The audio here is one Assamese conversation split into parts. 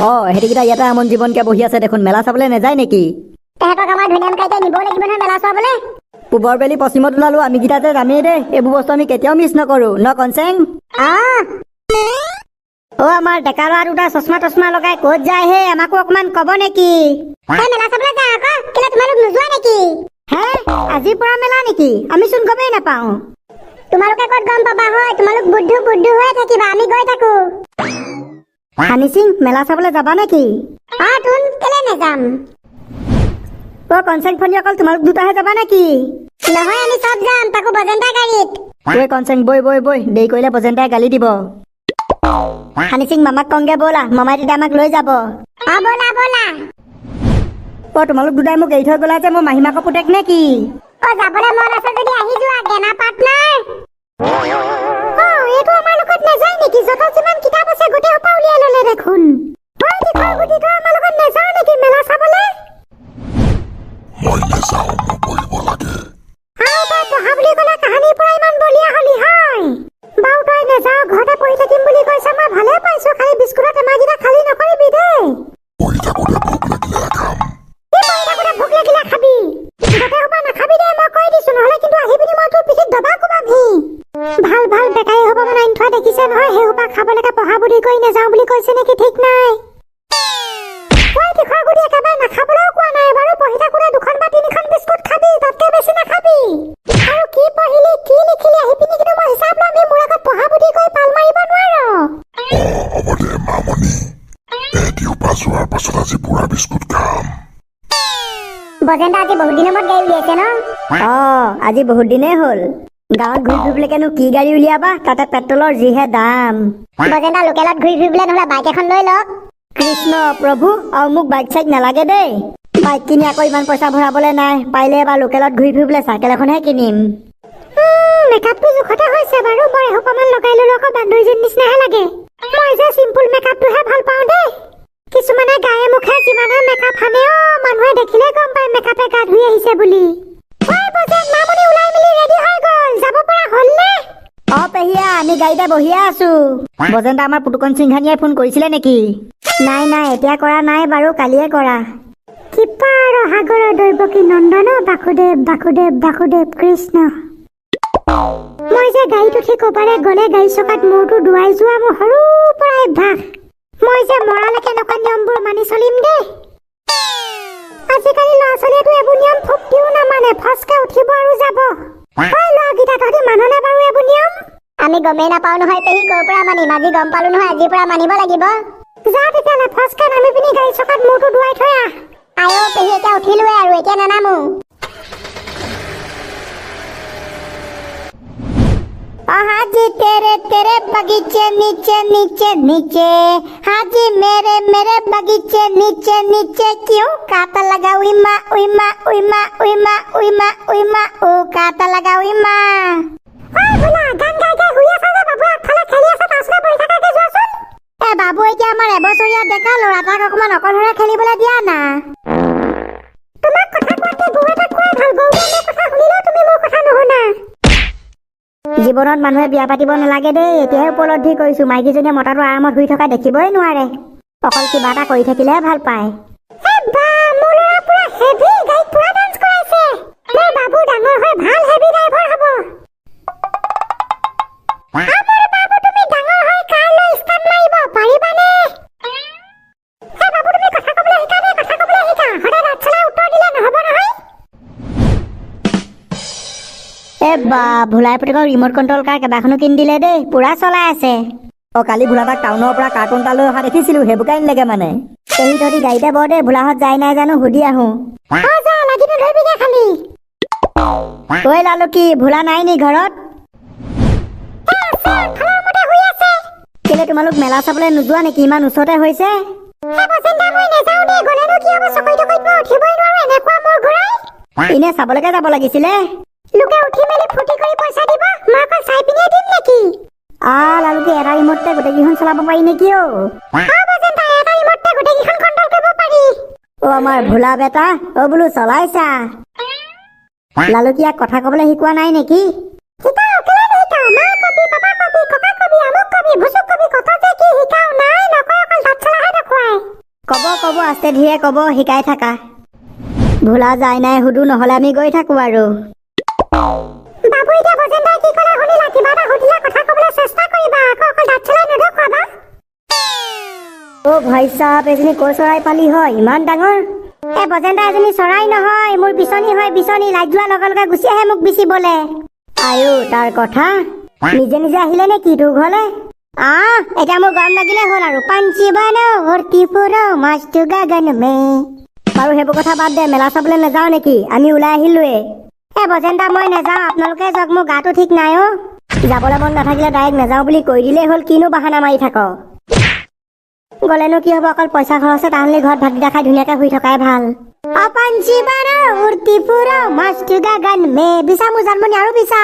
অ, সেইকেইটা ইয়াতে আমন জীৱনকে বহি আছে দেখোন, মেলা চাবলৈ নাযায় নেকি? তেহেঁতক আমাৰ ধুনীয়া গাড়ীতে নিব লাগিব নহয় মেলা চোৱাবলৈ। পূবৰ বেলি পশ্চিমত ওলালো, আমি কেইটা যে যামেই দেই। এইবোৰ বস্তু আমি কেতিয়াও মিছ নকৰো ন কনচেং? অ, আমাৰ ডেকা ল'ৰা দুটা চশমা তচমা লগাই ক'ত যায় হে, আমাকো অকমান ক'ব নেকি? মেলা চাবলৈ যাওঁ আকৌ, কেলে তোমালোক নোযোৱা নেকি? হে, আজিৰ পৰা মেলা নেকি? আমি চোন গমেই নাপাওঁ। তোমালোকে ক'ত গম পাবা হয়, তোমালোক বুদ্ধু বুদ্ধু হৈ থাকিবা, আমি গৈ থাকো। হানি সিং, মেলা চাবলৈ যাবা নেকি? অ তোন, কেলে নাযাম? অ কনচেং ফণী, অকল তোমালোক দুটাহে যাবা নেকি? নহয়, আমি চব যাম, তাকো বজেন্তা গাড়ীত। ঐ কনচেং, বৈ বৈ বৈ, দেৰি কৰিলে বজেন্তাই গালি দিব। হানি সিং, মামাক কংগে ব'লা, মামাই তেতিয়া আমাক লৈ যাব। অ ব'লা ব'লা। অ, তোমালোক দুটাই মোক এৰি থৈ গ'লা যে, মই মাহীমাকৰ পুতেক নেকি? অ, যাবলৈ মন আছে যদি আহি যোৱা, গেনা পাৰ্টনাৰ। অ, এইটো আমাৰ লগত নাযায় নেকি? যত যিমান কিতাপ আছে গোটেই সোপা উলিয়াই ল'লে দেখোন। ঐ দীঘল গুটি, তই আমাৰ লগত নাযাও নেকি মেলা চাবলৈ? মই নাযাওঁ, মোৰ পঢ়িব লাগে। আৰু তই পঢ়া বুলি ক'লে কাহানিৰ পৰা ইমান বলিয়া হলি হয়? বাৰু তই নাযাও, ঘৰতে পঢ়ি থাকিম বুলি কৈছ, মই ভালে পাইছো। খালি বিস্কুটৰ টেমাকেইটা খালী নকৰিবি দেই। পঢ়ি থাকোঁতে ভোক লাগিলে খাম। কি পঢ়ি থাকোতে ভোক লাগিলে খাবি? গোটেই সোপা নাখাবি দেই, মই কৈ দিছো, নহ'লে কিন্তু আহি পিনি মই তোৰ পিঠিত দবা কোবামহি। ভাল ভাল বেকাৰী সোপা মানে আনি থোৱা দেখিছে নহয়, সেই সোপা খাবলৈকে পঢ়া বুদ্ধি কৰি নাযাওঁ বুলি কৈছে নেকি ঠিক নাই। ঐ তীখৰ গুটি, একেবাৰে নাখাবলৈও কোৱা নাই বাৰু, পঢ়ি থাকোঁতে দুখন বা তিনিখন বিস্কুট খাবি, তাতকে বেছি নাখাবি। আৰু কি পঢ়িলি কি লিখিলি আহি পিনি কিন্তু মই হিচাপ ল'মহি, মোৰ আগত পঢ়া বুদ্ধি কৰি পাল মাৰিব নোৱাৰ। অ হ'ব দে মামনি, এহেঁতি সোপা যোৱাৰ পাছত আজি পুৰা বিস্কুট খাম। বজেন্তা আজি বহুত দিনৰ মূৰত গাড়ী উলিয়াইছে ন? অ, আজি বহুত দিনেই হ'ল। গাঁৱত ঘূৰি ফুৰিবলৈকেনো কি গাড়ী উলিয়াবা, তাতে পেট্ৰলৰ যিহে দাম। বজেন্তা, লোকেলত ঘূৰি ফুৰিবলৈ নহ'লে বাইক এখন লৈ লওক। কৃষ্ণ প্ৰভু, আৰু মোক বাইক চাইক নালাগে দেই। বাইক কিনি আকৌ ইমান পইচা ভৰাবলৈ নাই, পাৰিলে এবাৰ লোকেলত ঘূৰি ফুৰিবলৈ চাইকেল এখনহে কিনিম। মেকআপটো জোখতে হৈছে বাৰু, বৰ এসোপামান লগাই ললো আকৌ বান্দৰীজনীৰ নিচিনাহে লাগে। মই যে চিম্পুল মেকআপটোহে ভাল পাওঁ দেই। কিছুমানে গায়ে মুখে যিমানহে মেকআপ সানে, অ মানুহে দেখিলে গম পায় মেকআপে গা ধুই আহিছে বুলি। ঐ বজেন, মামনি ওলাই মেলি ৰেডি হৈ গ'ল, যাব পৰা হ'ল নে? অ পেহীয়া, আমি গাড়ীতে বহিয়ে আছো। বজেন্দা, আমাৰ পুতুকন সিংহানিয়াই ফোন কৰিছিলে নেকি? নাই নাই, এতিয়া কৰা নাই বাৰু, কালিয়ে কৰা। কৃপাৰ সাগৰ দৈৱকী নন্দন বাসুদেৱ বাসুদেৱ বাসুদেৱ কৃষ্ণ। মই যে গাড়ীত উঠি ক'বালে গ'লে গাড়ী চকাত মূৰটো দোৱাই যোৱা মোৰ সৰুৰ পৰাই অভ্যাস। মই যে মৰালৈকে এনেকুৱা নিয়মবোৰ মানি চলিম দেই। আজিকালি ল'ৰা ছোৱালীয়েতো এইবোৰ নিয়ম ফুক্তিও নামানে, ফচকে উঠিব আৰু যাব। ঐ ল'ৰাকেইটা, তহঁতি মাননে বাৰু এইবোৰ নিয়ম? আমি গমেই নাপাওঁ নহয় পেহী, ক'ৰ পৰা মানিম? আজি গম পালো নহয়, আজিৰ পৰা মানিব লাগিব। যা তেতিয়াহ'লে, ফচকে নামি পিনি গাড়ী চকাত মূৰটো দোৱাই থৈ আহ। আয়ো পেহী, এতিয়া উঠিলোৱে আৰু এতিয়া নানামো। हाजी तेरे तेरे बगीचे नीचे नीचे नीचे, हाजी मेरे मेरे बगीचे नीचे नीचे क्यों काता लगा उई माँ उई माँ उई माँ उई माँ उई माँ उई माँ ओ काता लगा उई माँ। ঐ ভোলা, গান গাই গাই শুই আছা যে, বাবুৱে আগফালে খেলি আছে, তাৰ ওচৰতে বহি থাকাগে যোৱাচোন। এ বাবু, এতিয়া আমাৰ এবছৰীয়া ডেকা ল'ৰা, তাক অকমান অকলশৰে খেলিবলৈ দিয়া না। তোমাক কথা কোৱাতকে গৰু এটাক কোৱাই ভাল, গৰুৱে মোৰ কথা শুনিলেও তুমি মোৰ কথা নুশুনা। জীৱনত মানুহে বিয়া পাতিব নালাগে দেই, এতিয়াহে উপলব্ধি কৰিছো। মাইকীজনীয়ে মতাটো আৰামত শুই থকা দেখিবই নোৱাৰে, অকল কিবা এটা কৰি থাকিলেহে ভাল পায়। এ বা, মোৰ ল'ৰা পুৰা হেভি, গাড়ীত পুৰা ডান্স কৰাইছে। মোৰ বাবু ডাঙৰ হৈ ভাল হেভি ড্ৰাইভাৰ হ'ব। আমাৰ বাবু, তুমি ডাঙৰ হৈ কাৰ লৈ ষ্টাণ্ট মাৰিব পাৰিবানে? হে বাবু, তুমি কথা ক'বলৈ শিকা দেই, কথা ক'বলৈ শিকা। সদায় দাঁত চলাই উত্তৰ দিলে নহ'ব নহয়। এ বা, ভোলাই পুতেকক ৰিম'ট কণ্ট্ৰল কাৰ কেইবাখনো কিনি দিলে দেই, পুৰা চলাই আছে। অ, কালি ভোলা তাক টাউনৰ পৰা কাৰ্টুন এটা লৈ অহা দেখিছিলো, সেইবোৰকে আনিলেগে মানে। পেহী, তহঁতি গাড়ীতে বৰ দেই, ভোলাহঁত যায় নাই জানো সুধি আহো। অ যা, লাগি নধৰিবিগে খালি। ঐ লালুকি, ভোলা নাই নি ঘৰত? এ আছে, আগফালৰ ৰুমতে শুই আছে। কেলে তোমালোক মেলা চাবলৈ নোযোৱা নেকি? ইমান ওচৰতে হৈছে। হে বজেন্দা, মই নাযাওঁ দেই, গ'লেনো কি হ'ব, চকৰি তকৰিত মই উঠিবই নোৱাৰো, এনেকুৱা মূৰ ঘূৰাই। এনে চাবলৈকে যাব লাগিছিলে। লোকে উঠি মেলি ফূৰ্তি কৰি পইচা দিব, মই অকল চাই পিনিয়ে দিম নেকি? আ লালুকি, এটা ৰিম'টতে গোটেইকেইখন চলাব পাৰি নেকি? অ অ বজেন্দা, এটা ৰিম'টতে গোটেইকেইখন কণ্ট্ৰল কৰিব পাৰি। অ আমাৰ ভোলা বেটা, অ বোলো চলাইছা। লালুকি, ইয়াক কথা ক'বলৈ শিকোৱা নাই নেকি? শিকাও, কেলে নিশিকাও? মা কবি, পাপা কবি, ককা কবি, আমুক কবি, ভুচুক কবি, কত যে কি শিকাও, নাই নকয়, অকল দাঁত চলাহে দেখুৱায়। আস্তে ধীৰে ক'ব, শিকাই থাকা। ভোলা যায় নাই সুধো, নহ'লে আমি গৈ থাকো আৰু। বাবু, এতিয়া বজেন্দাই কি ক'লে শুনিলা? কিবা এটা সুধিলে কথা ক'বলৈ চেষ্টা কৰিবা আকৌ, অকল দাঁত চেলাই নেদেখুৱাবা। অ' ভাই চাহাব, এজনী কৰ চৰাই পালি হয় ইমান ডাঙৰ? এই বজেন্দা, এজনী চৰাই নহয়, মোৰ বিচনী হয়, বিচনী। লাইট যোৱাৰ লগে লগে গুচি আহে মোক বিচিবলে। আয়ো, তাৰ কথা নিজে নিজে আহিলে নে কি তোৰ ঘৰলে? আহ, এতিয়া মোৰ গৰম লাগিলে হ'ল আৰু। পাঞ্চি বানো ভৰ্তি ফুৰ মাছটো গাগন মে। বাৰু, সেইবোৰ কথা বাদ দে, মেলা চাবলৈ নাযাওঁ নেকি? আমি ওলাই আহিলোৱে। এ বজেন্দা, মই নাযাওঁ, আপোনালোকে যাওক, মোৰ গাটো ঠিক নাই। অ', যাবলৈ মন নাথাকিলে ডাইৰেক্ট নাযাওঁ বুলি কৈ দিলেই হ'ল, কিনো বাহানা মাৰি থাক? গ'লেনো কি হ'ব, অকল পইচা খৰচ। তাহলে ঘৰত ভাতকেইটা খাই ধুনীয়াকে শুই থকাই ভাল। অপাঞ্চি বানো উৰ্তি ফুৰ মাছটো গাগন মে। বিচা মোৰ জানমণি, আৰু বিচা,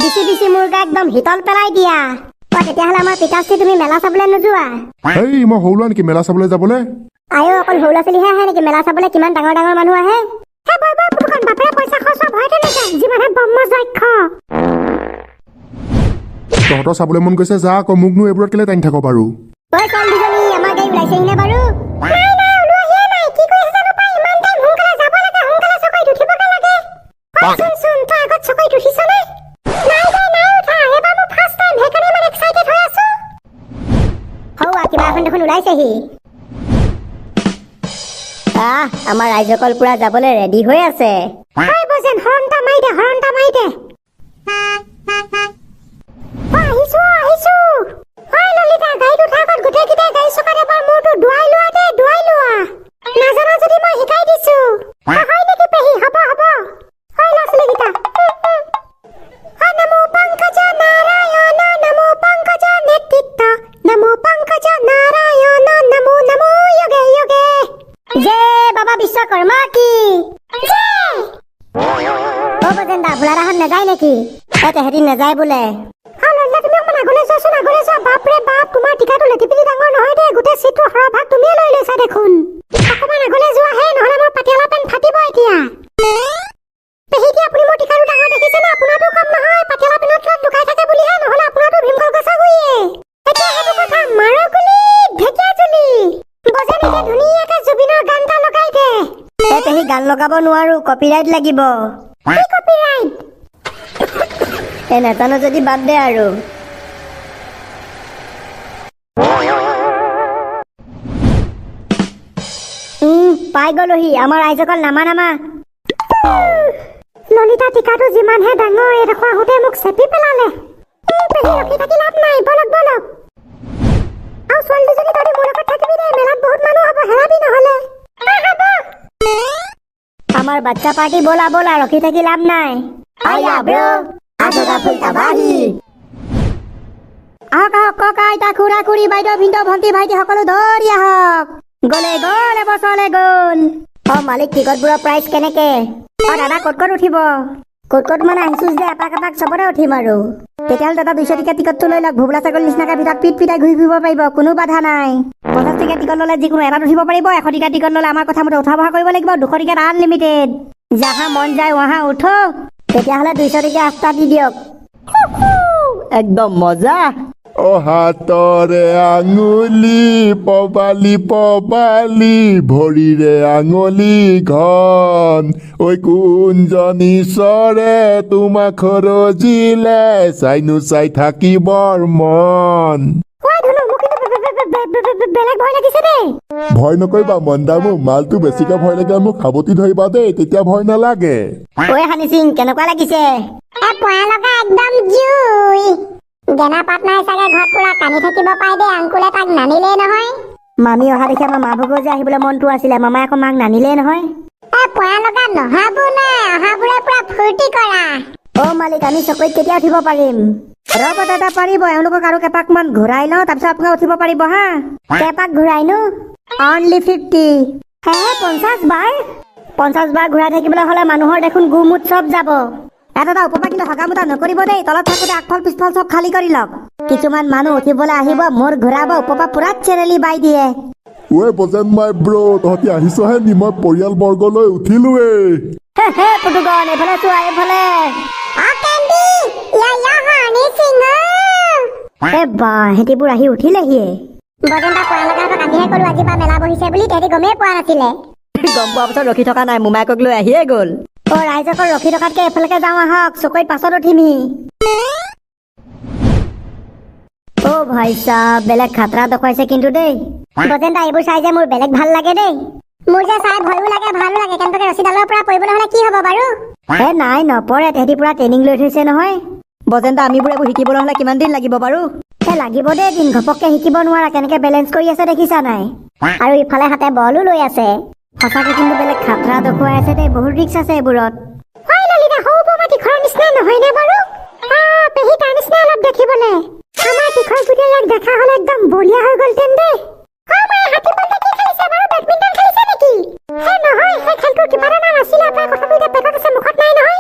বিচি বিচি মোৰ গা একদম শীতল পেলাই দিয়া। অ, তেতিয়াহ'লে আমাৰ পিতাশ্ৰী, তুমি মেলা চাবলৈ নোযোৱা? হেই, মই সৰু ল'ৰা নেকি মেলা চাবলৈ যাবলৈ? আয়ো, অকল সৰু ল'ৰা ছোৱালীহে আহে নেকি মেলা চাবলৈ? কিমান ডাঙৰ ডাঙৰ মানুহ আহে। হে বই বই পুতুকণ, বাপেৰে পইচা খৰচ হোৱা ভয়তে নাযায়, যিমানহে ব্ৰহ্ম যক্ষ। তহঁতৰ চাবলৈ মন গৈছে যা আকৌ, মোকনো এইবোৰত কেলে টানি থাক বাৰু? ঐ ছোৱালী দুজনী, আমাৰ গাড়ী ওলাইছেহি নে বাৰু? নাই নাই, ওলোৱাহিয়ে নাই। কি কৰি আছে জানো পাই? ইমান টাইম, সোনকালে যাব লাগে, সোনকালে চকৰিত উঠিবগে লাগে। ঐ চোন চোন, তই আগত চকৰিত উঠিছ নে? নাই দে, নাই উঠা। এইবাৰ মোৰ ফাৰ্ষ্ট টাইম, সেইকাৰণে ইমান এক্সাইটেড হৈ আছো। হৌৱা, কিবা এখন দেখোন ওলাইছেহি। আহ, আমাৰ ৰাইজসকল পুৰা যাবলৈ ৰেডি হৈ আছে। ঐ বজেন, হৰণ এটা মাৰি দে, হৰণ এটা মাৰি দে। অ, আহিছো, অ, আহিছো। ঐ ললিতা, গাড়ীত উঠাৰ আগত গোটেইকেইটাই গাড়ী চকাত এবাৰ মূৰটো দোৱাই লোৱা দে, দোৱাই লোৱা। নাজানা যদি মই শিকাই দিছো। অ, হয় নেকি পেহী? হ'ব হ'ব। ঐ ল'ৰা ছোৱালীকেইটা। অ, নমো পংকজ নাৰায়ণ, নমো পংকজ নেতৃত্ব, নমো পংকজ নাৰায়ণ, নমো নমো যোগে যোগে। জয় বাবা বিশ্বকৰ্মা কি জয়। অ বজেন্দা, ভোলাদাহঁত নাযায় নেকি? এ তেহেঁতি নাযায় বোলে। অ ললিতা, তুমি অকণমান আগলৈ যোৱাচোন, আগলৈ যোৱা। বাপৰে বাপ, তোমাৰ টিকাটো লেটি পিটি ডাঙৰ নহয় দেই, গোটেই চিটটোৰ সৰহভাগ তুমিয়ে লৈ লৈছা দেখোন। অকণমান আগলৈ যোৱা হে, নহ'লে মোৰ পাটিয়ালা পেণ্ট ফাটিব এতিয়া। পেহীটি, আপুনি মোৰ টিকাটো ডাঙৰ দেখিছে ন? আপোনাৰতো কম নহয়, পাটিয়ালা পেণ্টত তলত লুকাই থাকে বুলিহে, নহ'লে আপোনাৰতো ভীমকল গছৰ গুৰিয়ে। এতিয়া সেইটো কথা, মাৰ গুলি ঢেকীয়াজুলি। বজেন, এতিয়া ধুনীয়াকে জুবিনৰ গান এটা লগাই দে। এ পেহী, গান লগাব নোৱাৰো, কপিৰাইট লাগিব। কি কপিৰাইট? এ নাজানো যদি বাদ দে আৰু। পাই গলোহি আমাৰ ৰাইজসকল, নামা নামা। ললিতা, টিকাটো যিমানহে ডাঙৰ, এইডোখৰ আহোঁতে মোক চেপি পেলালে। পেহী, ৰখি থাকি লাভ নাই, বলক বলক। আৰু ছোৱালী দুজনী, তহঁতি মোৰ লগত থাকিবি দেই, মেলাত বহুত মানুহ হ'ব, হেৰাবি নহ'লে। হ'ব। আমাৰ বাচ্চা পাৰ্টি, ব'লা ব'লা, ৰখি থাকি লাভ নাই। আয়া ব্ৰ, আজগা ফুল তবাহি। আহক আহক, ককা আইতা, খুৰা খুৰী, বাইদেউ, ভিনদেউ, ভণ্টি, ভাইটি, সকলো দৌৰি আহক। গ'লে গ'ল, এবছৰলে গ'ল। অ মালিক, টিকটবোৰৰ প্ৰাইচ কেনেকে? অ দাদা, ক'ত ক'ত উঠিব? ক'ত ক'ত মানে, আহিছো যে এপাক এপাক চবতে উঠিম আৰু। তেতিয়াহ'লে দাদা, 200 টকীয়া টিকটটো লৈ লওক, ভোবোলা ছাগলী নিচিনাকে ভিতৰত পিট পিটাই ঘূৰি ফুৰিব পাৰিব, কোনো বাধা নাই। 50 টকীয়া টিকট ল'লে যিকোনো এটাত উঠিব পাৰিব, 100 টকীয়া টিকট ল'লে আমাৰ কথা মতে উঠা বহা কৰিব লাগিব, 200 টকীয়াত আনলিমিটেড, যাহা মন যায় ৱাহা উঠো। তেতিয়াহ'লে 200 টকীয়া আঠটা দি দিয়ক। একদম মজা। অ হাতৰে আঙুলি পবালি পবালি, ভৰিৰে আঙুলি ঘন, ঐ কোনজনী চৰে তোমাক ৰজিলে, চাইনো চাই থাকিবৰ মন। ঐ ধুনু, মোক কিন্তু বেলেগ ভয় লাগিছে দেই। ভয় নকৰিবা মন্দামু, মালটো বেছিকে ভয় লাগিলে মোক সাৱটি ধৰিবা দেই, তেতিয়া ভয় নালাগে। ঐ হানি সিং, কেনেকুৱা লাগিছে? এ পয়া লগা একদম জুই। গেনা পাত নাই চাগে, ঘৰত পুৰা কান্দি থাকিব পাই দেই, আংকুলে তাক নানিলেই নহয়। মামী অহা দেখি আমাৰ মা ভাগৰ যে আহিবলৈ মনটো আছিলে, মামাই আকৌ মাক নানিলেই নহয়। এ পয়া লগা নহাবোৰ নাই, অহাবোৰে পুৰা ফূৰ্তি কৰা। অ মালিক, আমি চকৰিত কেতিয়া উঠিব পাৰিম? ৰ'ব দাদা, পাৰিব, এওঁলোকক আৰু কেইপাকমান ঘূৰাই লওঁ, তাৰপিছত আপোনালোকে উঠিব পাৰিব। হা, কেইপাক ঘূৰাইনো? অনলি 50। হে 50 বাৰ? 50 বাৰ ঘূৰাই থাকিবলৈ হ'লে মানুহৰ দেখোন গু মুত চব যাব। এটা এটা উপপা কিন্তু হকা মুতা নকৰিব দেই, তলত থাকোঁতে আগফাল পিছফাল চব খালী কৰি লওক। কিছুমান মানুহ উঠিবলৈ আহিব, মূৰ ঘূৰাব, উপপা পুৰা চেৰেলি বাই দিয়ে। ঐ বজেন মাই ব্ৰ, তহঁতি আহিছহে নি? মই পৰিয়াল বৰ্গলৈ উঠিলোৱেই। হে হে পুতুকণ, এইফালে চোৱা, এইফালে। অ কেন্দি, ইয়া ইয়া হানি সিং। এ বা, সিহঁতিবোৰ আহি উঠিলেহিয়ে। বজেন্দা পোৱা লগাহঁতক আমিহে ক'লো আজি পৰা মেলা বহিছে বুলি, তেহেঁতি গমেই পোৱা নাছিলে। গম পোৱাৰ পাছত ৰখি থকা নাই, মোমায়েকক লৈ আহিয়ে গ'ল। অ ৰাইজসকল, ৰখি থকাতকে এফালেকে যাওঁ আহক, চকৰিত পাছত উঠিমহি। অ ভাই চাহ, বেলেগ খাতৰা দেখুৱাইছে কিন্তু দেই। বজেন্দা, এইবোৰ চাই যে মোৰ বেলেগ ভাল লাগে দেই। মোৰ যে চাই ভয়ো লাগে ভালো লাগে। কেনেবাকে ৰছীডালৰ পৰা পৰিবলৈ হ'লে কি হ'ব বাৰু? এ নাই, নপৰে, তেহেঁতি পুৰা ট্ৰেইনিং লৈ থৈছে নহয়। বজেন্দা, আমিবোৰ এইবোৰ শিকিবলৈ হ'লে কিমান দিন লাগিব বাৰু? এ লাগিব দেই দিন, ঘপককে শিকিব নোৱাৰা। কেনেকে বেলেঞ্চ কৰি আছে দেখিছা নাই? আৰু ইফালে হাতে বলো লৈ আছে। সঁচাকে কিন্তু বেলেগ খাতৰা দেখুৱাই আছে দেই, বহুত ৰিক্স আছে এইবোৰত। ঐ ললিতা, সৌ বমা তীখৰৰ নিচিনা নহয়নে বাৰু? অ পেহী, তাৰ নিচিনা অলপ দেখিবলে। আমাৰ তীখৰ গোটেই ইয়াক দেখা হ'লে একদম বলিয়া হৈ গ'লহেঁতেন দেই। অ মায়ে, হাতী পোৱালিটোৱে কি খেলিছে বাৰু? বেডমিণ্টন খেলিছে নেকি? সেই নহয়, সেই খেলটোৰ কিবা এটা নাম আছিলে, আপোনাৰ কথাটো এতিয়া পেটত আছে মুখত নাই নহয়।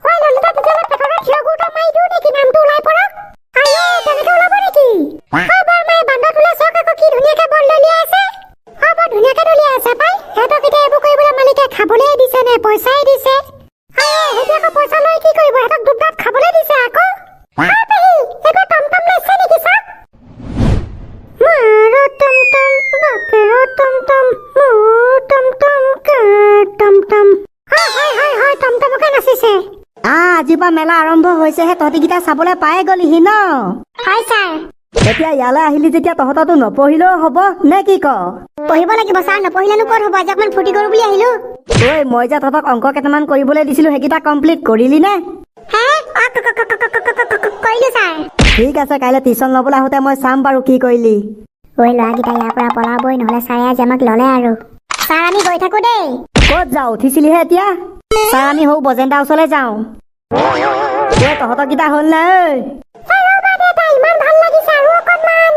ঐ ললিতা, তেতিয়াহ'লে পেটতে থিয় গুৰ এটা মাৰি দিওঁ নেকি, নামটো ওলাই পৰক? আইঅ, তেনেকে ওলাব নেকি? অ বৰমাই, বান্দৰটোলৈ চাওক আকৌ, কি ধুনীয়াকে বল দলিয়াই আছে। অ বৰ ধুনীয়াকে দলিয়াই আছে পাই। সিহঁতক এতিয়া এইবোৰ কৰিবলৈ মালিকে খাবলৈ দিছে নে পইচাই দিছে? আইঅ, সেইটো আকৌ পইচা লৈ কি কৰিব? সিহঁতক দুপদাত খাবলৈ দিছে আকৌ। অ পেহী, এইটো টমটম লৈছে নেকি চাওক। মাৰো টমটম, বাপেৰৰ টমটম, মোৰ টমটম, কাৰ টমটম? অ হয় হয় হয়, টমটমকে নাচিছে। আজিৰ পৰা মেলা আৰম্ভ হৈছেহে, তহঁতিকেইটা চাবলৈ পায়ে গ'লিহি ন? হয় ছাৰ। এতিয়া ইয়ালৈ আহিলি যেতিয়া তহঁতৰতো নপঢ়িলেও হ'ব নে কি ক? পঢ়িব লাগিব ছাৰ, নপঢ়িলেনো ক'ত হ'ব? আজি অকণমান ফূৰ্তি কৰো বুলি আহিলো। ঐ, মই যে তহঁতক অংক কেইটামান কৰিবলৈ দিছিলো, সেইকেইটা কমপ্লিট কৰিলি নে? হে, অ কৰিলো ছাৰ। ঠিক আছে, কাইলৈ টিউচন ল'বলৈ আহোঁতে মই চাম বাৰু কি কৰিলি। ঐ ল'ৰাকেইটা, ইয়াৰ পৰা পলাবই, নহ'লে ছাৰে আজি আমাক ল'লে আৰু। ছাৰ, আমি গৈ থাকো দেই। ক'ত যাওঁ, উঠিছিলিহে এতিয়া? ছাৰ, আমি সৌ বজেন্দাৰ ওচৰলৈ যাওঁ। ঐ, তহঁতৰকেইটা হ'ল নাই ঐ? ইমান ভাল লাগিছে, আৰু অকণমান।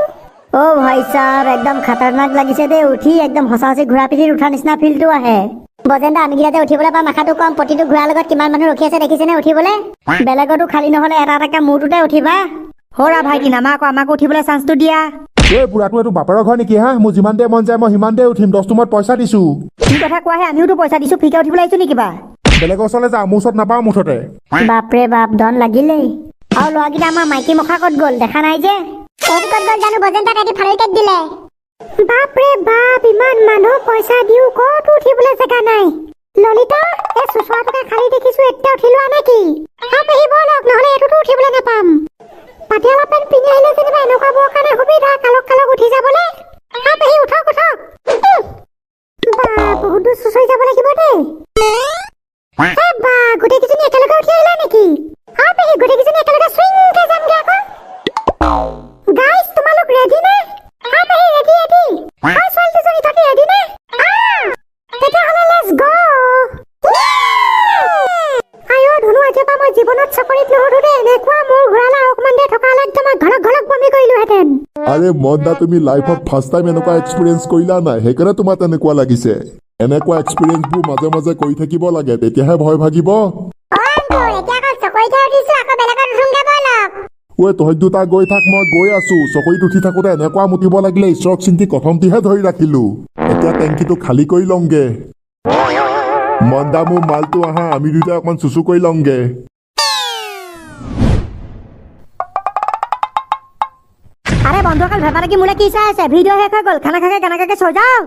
অ ভাই চাহ, একদম খাতাৰনাক লাগিছে দেই উঠি, একদম সঁচা সঁচি ঘোঁৰা পিঠিত উঠা নিচিনা ফিলটো আহে। বজেন্দা, আমি কেইটা যে উঠিবলৈ পাম আশাটো কম। প্ৰতিটো ঘোঁৰাৰ লগত কিমান মানুহ ৰখি আছে দেখিছেনে উঠিবলৈ? বেলেগতো খালী নহ'লে এটা এটাকে মূৰটোতে উঠিবা। হৰা ভাইটি, নামা আকৌ, আমাকো উঠিবলৈ চান্সটো দিয়া। এই বুঢ়াটো, এইটো বাপেৰৰ ঘৰ নেকি হা? মোৰ যিমান দেৰি মন যায় মই সিমান দেৰি উঠিম। 10 ৰুমত পইচা দিছো। কি কথা কোৱাহে? আমিওতো পইচা দিছো, ফ্ৰীকে উঠিবলৈ আহিছো নেকি কিবা? বেলেগৰ ওচৰলৈ যা, মোৰ ওচৰত নাপাওঁ মুঠতে। বাপৰে বাপ, ধন লাগিলেই। আৰু ল'ৰাকেইটা, আমাৰ মাইকী মুখা ক'ত গ'ল, দেখা নাই যে? তেহেঁতি ক'ত গ'ল জানো বজেন্দা, তেহেঁতি ফালৰি কাটি দিলে। বাপৰে বাপ, ইমান মানুহ, পইচা দিও ক'তো উঠিবলৈ জেগা নাই। ললিতা, এই চুচুৱাটোকে খালী দেখিছো, এতিয়া উঠি লোৱা নেকি? হা পেহী, ব'লক, নহ'লে এইটোতো উঠিবলৈ নাপাম। পাটিয়ালা পেণ্ট পিন্ধি আহিলে যেনিবা এনেকুৱাবোৰৰ কাৰণে সুবিধা, কালক কালক উঠি যাবলৈ। হা পেহী, উঠক উঠক। বা, বহুত দূৰ চুচৰি যাব লাগিব দেই। এ বা, গোটেইকেইজনী একেলগে উঠি আহিলা নেকি? হা পেহী, গোটেইকেইজনী একেলগে চুইংকে যামগে আকৌ। গাইজ, তোমালোক ৰেডি নে? হা পেহী, ৰেডি ৰেডি। হয় ছোৱালী দুজনী, তহঁতি ৰেডি নে? তেতিয়াহ'লে let's গ'। আইঅ ধুনু, আজিৰ পৰা মই জীৱনত চাকৰিত নুসুধো দেই। এনেকুৱা মোৰ ঘূৰালে অকণমান দেৰি থকা হ'লে একদম মই ঘলক ঘলক বমি কৰিলোহেঁতেন। আৰে মন দা, তুমি লাইফত ফাৰ্ষ্ট টাইম এনেকুৱা এক্সপিৰিয়েঞ্চ কৰিলা নাই, সেইকাৰণে তোমাৰ তেনেকুৱা লাগিছে। এনেকুৱা এক্সপিৰিয়েঞ্চবোৰ মাজে মাজে কৰি থাকিব লাগে, তেতিয়াহে ভয় ভাগিব। অ আংকুল, এতিয়া অকল চকৰিতহে উঠিছো, আকৌ বেলেগত উঠোংগে ব'লক। ঐ, তহঁত দুটা গৈ থাক, মই গৈ আছো। চকৰিত উঠি থাকোতে এনেকুৱা মুতিব লাগিলে, ঈশ্বৰক চিন্তি কথমতিহে ধৰি ৰাখিলো। এতিয়া টেংকিটো খালী কৰি লওঁগে। মন্দা, মোৰ মালটো, আহা, আমি দুটাই অকণমান চুচু কৰি লওঁগে। আৰে বন্ধুসকল, ভেবা নেকি মোলৈ কি চাই আছে? ভিডিঅ' শেষ হৈ গ'ল, খানা খাকে কেনেকে সজাও।